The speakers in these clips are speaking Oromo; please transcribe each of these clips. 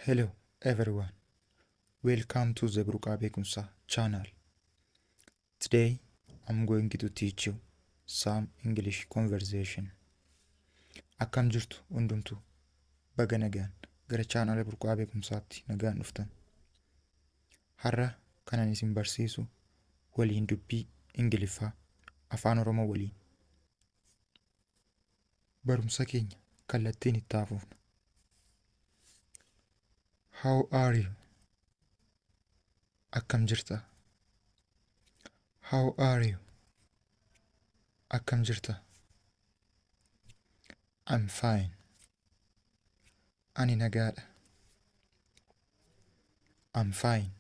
Hello everyone, welcome to the Burqaa Beekumsaa channel. Today I'm going to teach you some English conversation. Akkam jirtu hundumtuu baga nagaan gara chaanala Burqaa Beekumsaatti nagaan dhuftan. Har'a kanan isin barsiisu waliin dubbii Ingiliffaa Afaan Oromoo waliin. Barumsa keenya kallattiin itti haa fufnu. How are you? Akkam jirta? How are you? Akkam jirta? I'm fine. Ani nagaadha. I'm fine.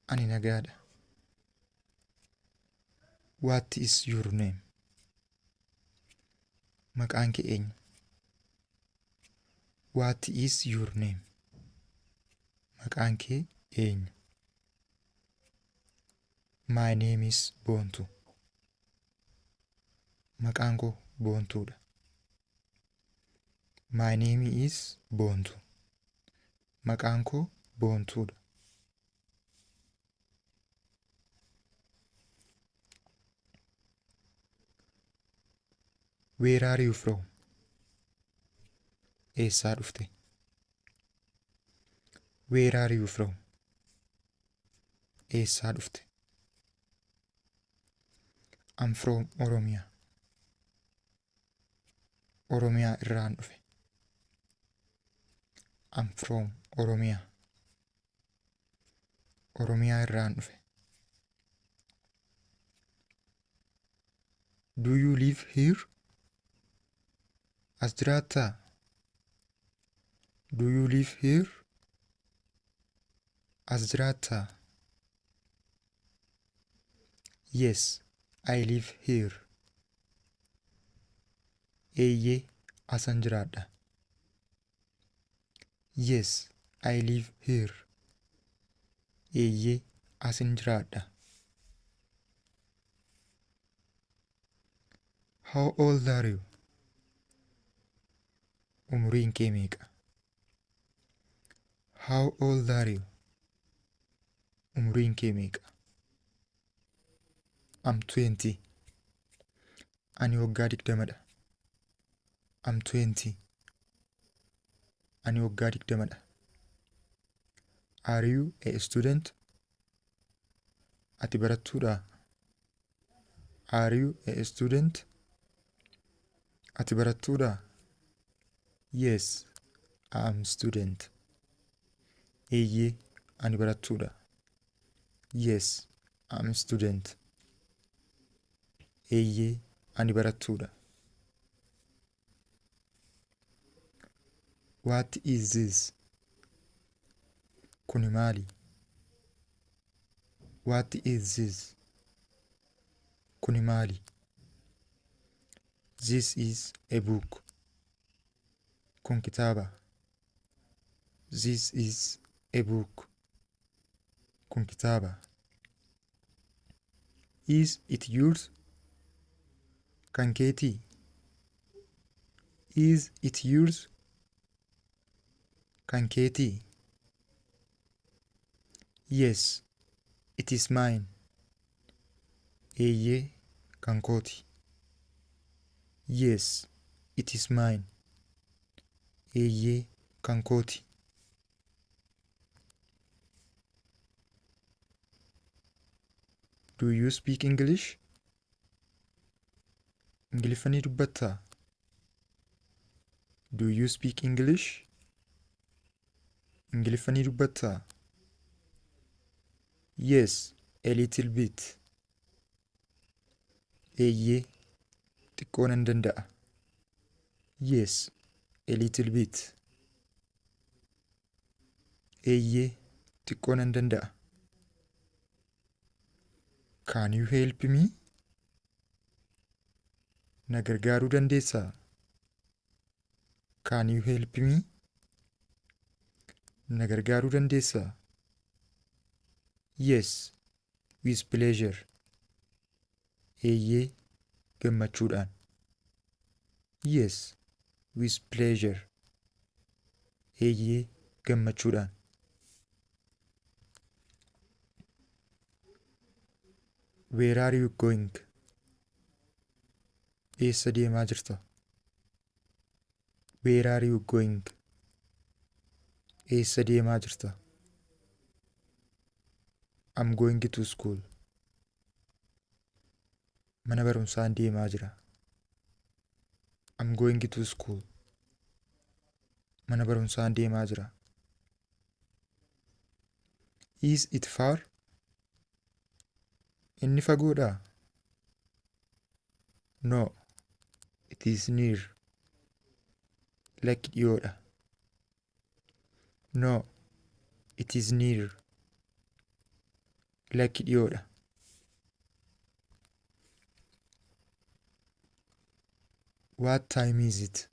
Ani nagaadha. What is your name? Maqaan kee eenyu? What is your name? Maqaan kee eenyu? My name is Boontuu. Maqaan koo Boontuudha. My name is Boontuu. Maqaan koo Boontuudha. Where are you from? Eessaa dhufte? Where are you from? Eessaa dhufte? I'm from Oromia. Oromiyaa irraan dhufe. I'm from Oromia. Oromiyaa irraan dhufe. Do you live here? As jiraattaa? Do you live here? As jiraattaa? Yes, I live here. Eeyyee, asan jiraadha. Yes, I live here. Eeyyee, asin jiraadha. How old are you? Umuriin kee meeqa? How old are you? Umuriin kee meeqa? I'm 20. Ani waggaa digdamadha. I'm 20. Ani waggaa digdamadha. Are you a student? Ati barattuudhaa? Are you a student? Ati barattuudhaa? Yes, I am student. Eeyyee, ani barattuudha. Yes, I am student. Eeyyee, ani barattuudha. What is this? Kuni maali? What is this? Kuni maali? This is a book. Kun kitaaba. This is a book. Kun kitaaba. Is it yours? Kan keetii? Is it yours? Kan keetii? Yes, it is mine. Eeyyee, kan kooti. Yes, it is mine. Eeyyee, kan kooti. Do you speak English? Ingiliffa ni dubbattaa? Do you speak English? Ingiliffa ni dubbattaa? Yes, a little bit. Eeyyee, xiqqoo nan danda'a. Yes, a little bit. Eeyyee, xiqqoo nan danda'a. Can you help me? Na gargaaruu dandeessaa? Can you help me? Na gargaaruu dandeessaa? Yes, with pleasure. Eeyyee, gammachuudhaan. Yes, with pleasure. Eeyyee, Gammachuudhaan. Where are you going? Eessa deemaa jirta? Where are you going? Eessa deemaa jirta? I'm going to school. Mana barumsaan deemaa jira. I'm going to school. Mana barumsaan deemaa jira. Is it far? Inni fagoodhaa? No, it is near. Lakki, dhiyoodha. No, it is near. Lakki, dhiyoodha. What time is it?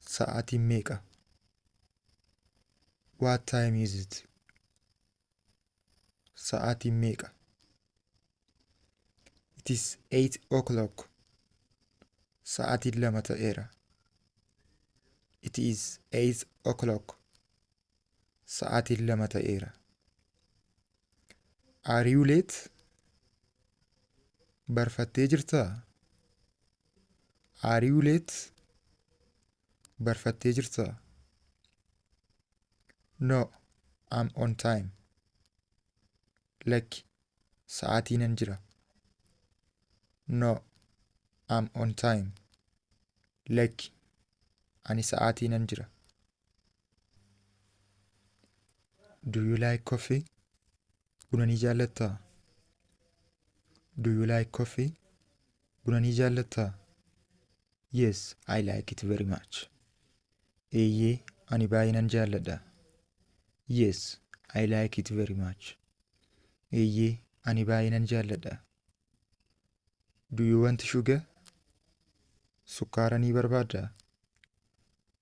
Sa'aatiin meeqa? What time is it? Sa'aatiin meeqa? It is 8 o'clock. Sa'aatiin 2 ta'eera. It is 8 o'clock. Sa'aatiin 2 ta'eera. Are you late? Barfattee jirtaa? Are you late? Barfattee jirtaa? No, I'm on time. Lakki, sa'aatiinan jira. No, I'm on time. Lakki, ani sa'aatiinan jira. Do you like coffee? Buna ni jaallattaa? Do you like coffee? Buna ni jaallattaa? Yes, I like it very much. Eeyyee, ani baay'ee nan jaalladha. Yes, I like it very much. Eeyyee, ani baay'ee nan jaalladha. Do you want sugar? Sukkaara ni barbaaddaa?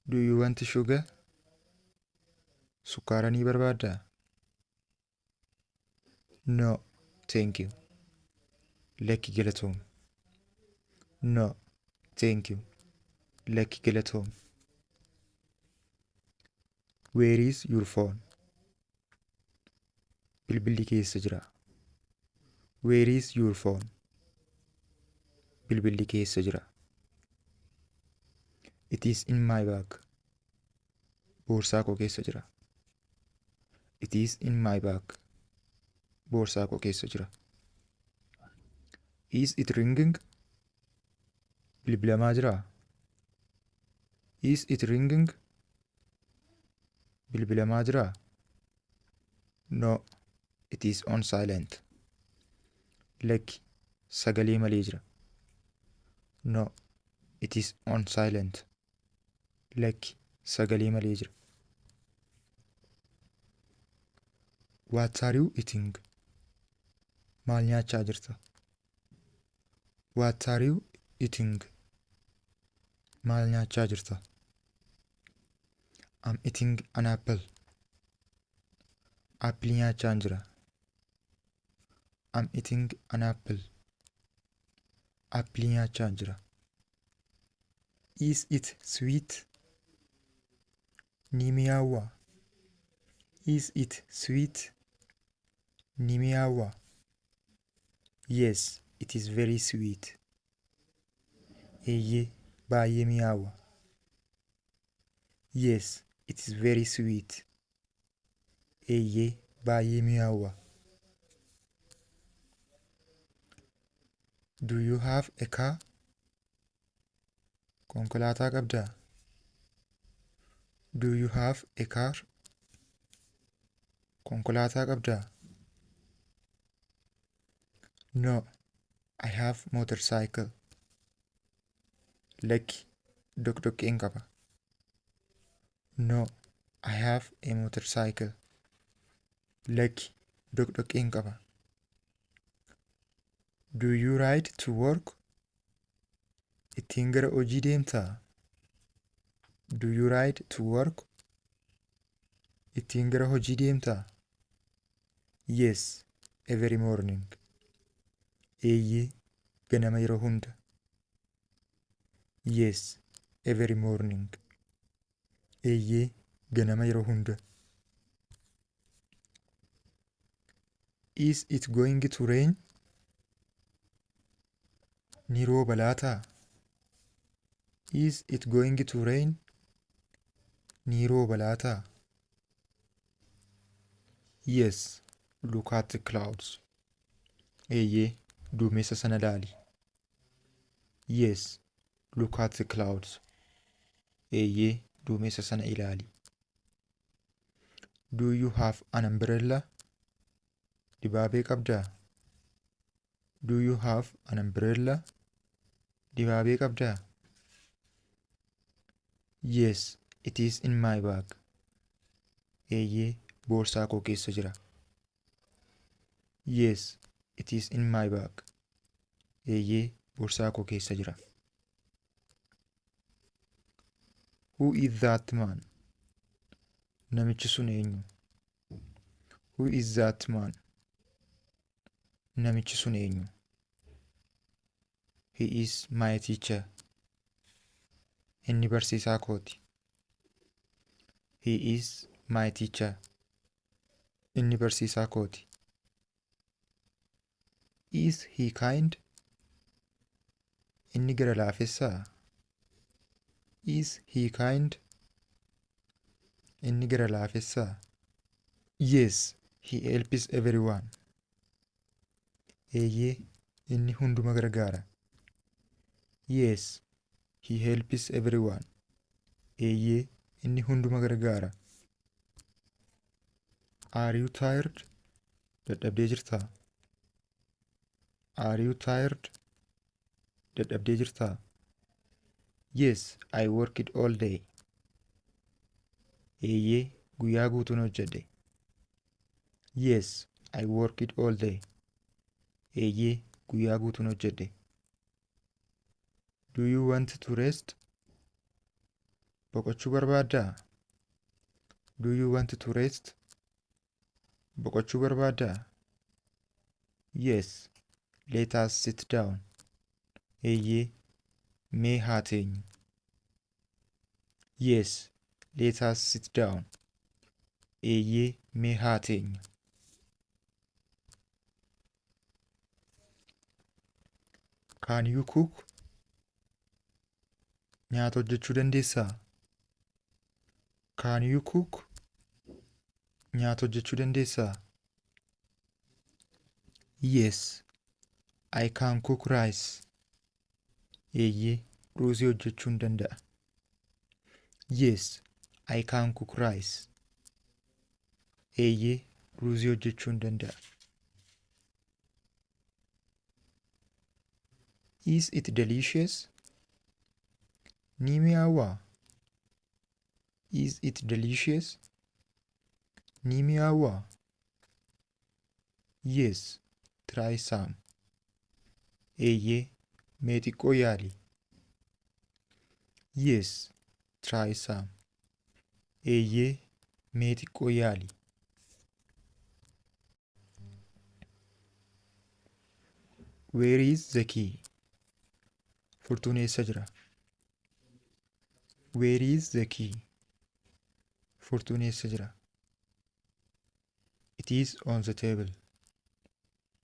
Do you want sugar? Sukkaara ni barbaaddaa? No, thank you. Lakki, galatoom. No, thank you. Lakki, galatoom. Where is your phone? Bilbilli kee eessa jira? Where is your phone? Bilbilli kee eessa jira? It is in my bag. Boorsaa koo keessa jira. It is in my bag. Boorsaa koo keessa jira. Is it ringing? Bilbilamaa jiraa? Is it ringing? Bilbilamaa jiraa? No, it is on silent. Lakki, sagalee malee jira. No, it is on silent. Lakki, sagalee malee jira. What are you eating? Maal nyaachaa jirta? What are you eating? Maal nyaachaa jirta? I'm eating an apple. Appilii nyaachaan jira. I'm eating an apple. Appilii nyaachaan jira. Is it sweet? Ni mi'aawaa? Is it sweet? Ni mi'aawaa? Yes, it is very sweet. Eeyyee, baay'ee mi'aawa. Yes, it is very sweet. Eeyyee, baay'ee mi'aawa. Do you have a car? Konkolaataa qabdaa? Do you have a car? Konkolaataa qabdaa? No, I have motorcycle. Lakki, doqdoqqeen qaba. No, I have a motorcycle. Lakki, doqdoqqeen qaba. Do you ride to work? Ittiin gara hojii deemtaa? Do you ride to work? Ittiin gara hojii deemtaa? Yes, every morning. Eeyyee, ganama yeroo hunda. Yes, every morning. Eeyyee, ganama yeroo hunda. Is it going to rain? Ni rooba laataa? Is it going to rain? Ni rooba laataa? Yes, look at the clouds. Eeyyee, duumessa sana laali. Yes, look at the clouds. Eeyyee, duumessa sana ilaali. Do you have an umbrella? Dibaabee qabdaa? Do you have an umbrella? Dibaabee qabdaa? Yes, it is in my bag. Eeyyee, boorsaa koo keessa jira. Yes, it is in my bag. Eeyyee, boorsaa koo keessa jira. Who is that man? Namichi sun eenyu? Who is that man? Namichi sun eenyu? He is my teacher. Inni barsiisaa kooti. He is my teacher. Inni barsiisaa kooti. Is he kind? Inni gara laafessaa? Is he kind? Inni gara laafessaa? Yes, he helps everyone. Eeyyee, inni hunduma gargaara. Yes, he helps everyone. Eeyyee, inni hunduma gargaara. Are you tired? Dadhabdee jirtaa? Are you tired? Dadhabdee jirtaa? Yes, I worked all day. Eeyyee, guyyaa guutuun hojjedhe. Yes, I worked all day. Eeyyee, guyyaa guutuun hojjedhe. Do you want to rest? Boqochuu barbaaddaa? Do you want to rest? Boqochuu barbaaddaa? Yes, let us sit down. Eeyyee, mee haa teenyu. Yes, let us sit down. Eeyyee, mee haa teenyu. Can you cook? Nyaata hojjechuu dandeessaa? Can you cook? Nyaata hojjechuu dandeessaa? Yes, I can cook rice. Eeyyee, ruuzii hojjechuun danda'a. Yes, I can cook rice. Eeyyee, ruuzii hojjechuun danda'a. Is it delicious? Ni mi'aawaa? Is it delicious? Ni mi'aawaa? Yes, try some. Eeyyee, mee xiqqoo yaali. Yes, try some. Eeyyee, mee xiqqoo yaali. Where is the key? Furtuun eessa jira? Where is the key? Furtuun eessa jira? It is on the table.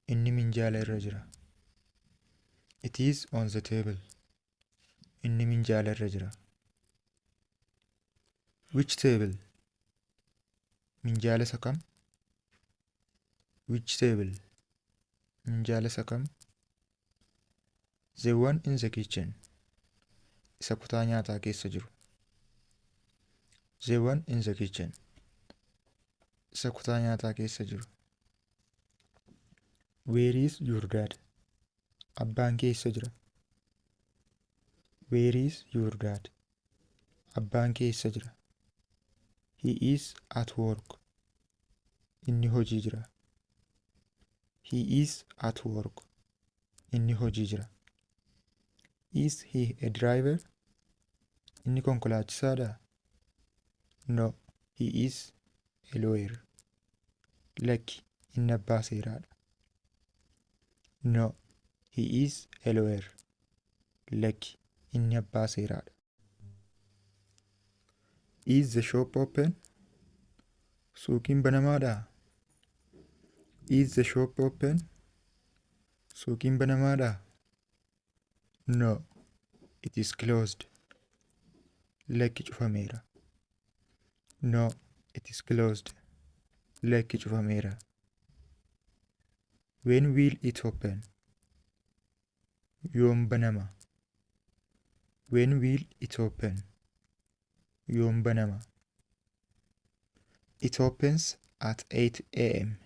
Inni minjaala irra jira. It is on the table. Inni minjaala irra jira. Which table? Minjaala isa kam? Which table? Minjaala isa kam? The one in the kitchen. Isa kutaa nyaataa keessa jiru. The one in the kitchen. Isa kutaa nyaataa keessa jiru. Where is your dad? Abbaan kee eessa jira? Where is your dad? Abbaan kee eessa jira? He is at work. Inni hojii jira. He is at work. Inni hojii jira. Is he a driver? Inni konkolaachisaadhaa? No, he is a lawyer. Lakki, inni abbaa seeraadha. No, he is a lawyer. Lakki, inni abbaa seeraadha. Is the shop open? Suuqiin banamaadhaa? Is the shop open? Suuqiin banamaadhaa? No, it is closed. Lakki, cufameera. No, it is closed. Lakki, cufameera. When will it open? Yoom banama? When will it open? Yoom banama? It opens at 8 a.m.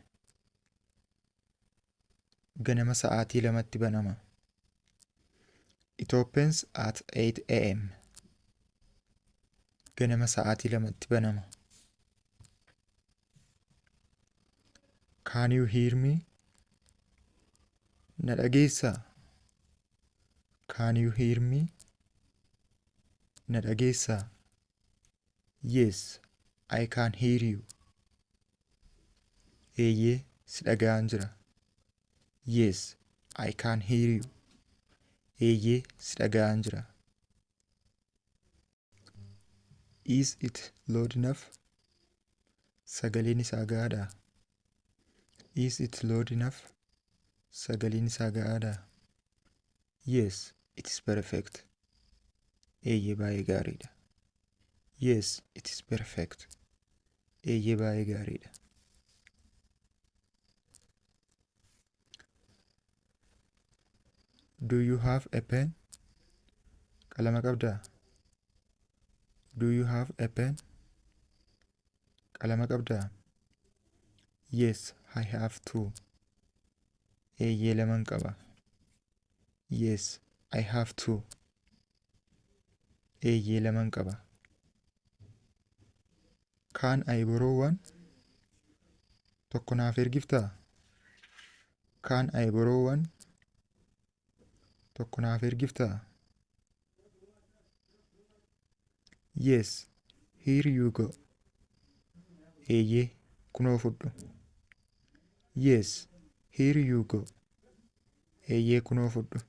Ganama sa'aatii 2tti banama. It opens at 8 a.m. Ganama sa'aatii 2tti banama. Can you hear me? Na dhageessaa? Can you hear me? Na dhageessaa? Yes, I can hear you. Eeyyee, si dhaga'aan jira. Yes, I can hear you. Eeyyee, si dhaga'aan jira. Is it loud enough? Sagaleen isaa ga'aadhaa? Is it loud enough? Sagaleen isaa ga'aadhaa? Yes, it is perfect. Eeyyee, baay'ee gaariidha. Yes, it is perfect. Eeyyee, baay'ee gaariidha. Do you have a pen? Qalama qabdaa? Do you have a pen? Qalama qabdaa? Yes, I have two. Eeyyee, laman qaba. Yes, I have two. Eeyyee, laman qaba. Can I borrow one? Tokko naaf ergiftaa? Can I borrow one? Tokko naaf ergiftaa? Yes, here you go. Eeyyee, kunoo fudhu. Yes, here you go. Eeyyee, kunoo fudhu.